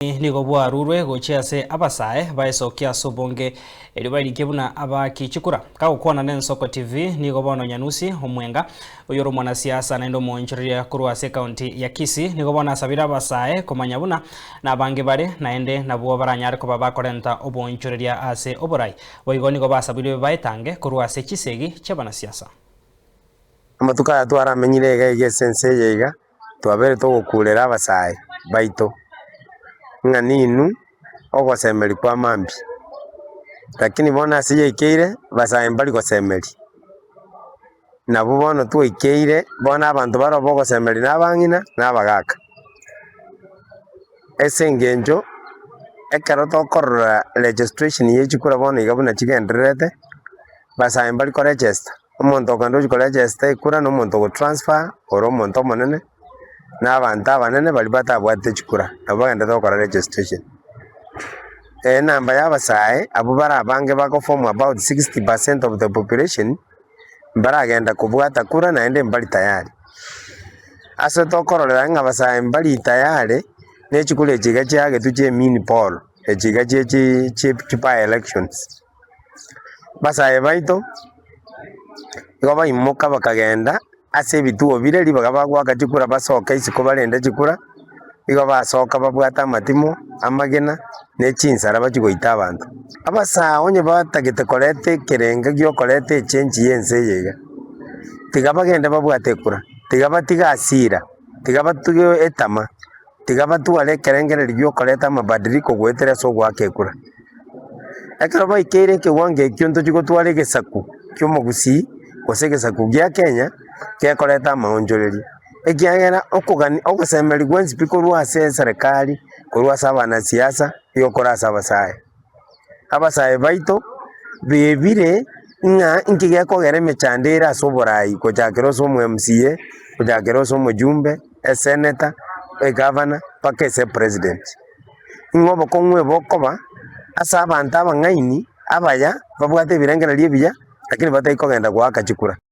Nigo bwarurwe gochia ase abasae baesokia ase obonge erio barikie buna abaaki chikura. Kagokwana n'Ensoko TV, nigo bono Nyanusi Omwenga, oyore omwanasiasa naende omoonchoreria korwa ase ekaunti ya Kisii, nigo bono asabire abasae komanya buna nabange bare naende nabwo baranyare koba bakorenta oboonchoreria ase oborai. Boigo nigo basabirwe baetange korwa ase chisegi chi'abanasiasa. Amatuko aya twaramenyire iga iga ase ense eye iga, Twabeire togokuurera abasae baito ng'a ninwe ogosemeria kwa mambia, lakini bono ase yaikeire basae mbari gosemeria. Nabwo bono twaikeire bono abanto baroo bogosemeria na abang'ina na abagaka. Ase engencho ekero tokorora registration ye chikura bono iga buna chigendererete, basae mbari koregester. Omonto okogenda ochia koregester ekura na omonto ogotransfer ore omonto omonene, na abanto abanene baria batabwate chikura nabo bagenderete gokora registration. Enamba ya abasae abwo bare abange bagoform about 60 percent of the population, mbaragenda kobwata kura naende mbari tayari. Ase tokororera ng'a abasae mbari tayari, ne chikura echi iga chiagetwe chia emini poll, echi iga chia chi chi by elections. Abasae baito nigo baimoka bakagenda ase ebituo bire ribaga bagoaka chikura basoke isiko barende chikura, nigo basoka babwate amatimo, amagena, ne chinsara bachie goita abanto. Abasae onye batagete koreta ekerengo giokoreta echange ya ense eye iga, tiga bagende babwate ekura, tiga batige hasira, tiga batige etama. Tiga batware ekerengererio gi'okoreta amabadiliko goetera ase ogoaka ekura. Ekero baikeire ekewango ekio ntochie gotwara egesaku ki'omogusii gose egesaku gia Kenya gekoreta amaonchoreria, ekiagera okogani ogosemeria gwensi pi korwa ase eserekari, korwa ase abanasiasa, nigo kore ase abasae. Abasae baito bebire ng'a inki gekogera emechando ere ase oborai gochakera ase omo MCA, gochakera ase omojumbe, esenator, egavana, mpaka ase epresident. Ng'a obokong'u ebokoba ase abanto abang'aini, abaya, babwate ebirengererio ebiya, lakini batari kogenda goaka chikura.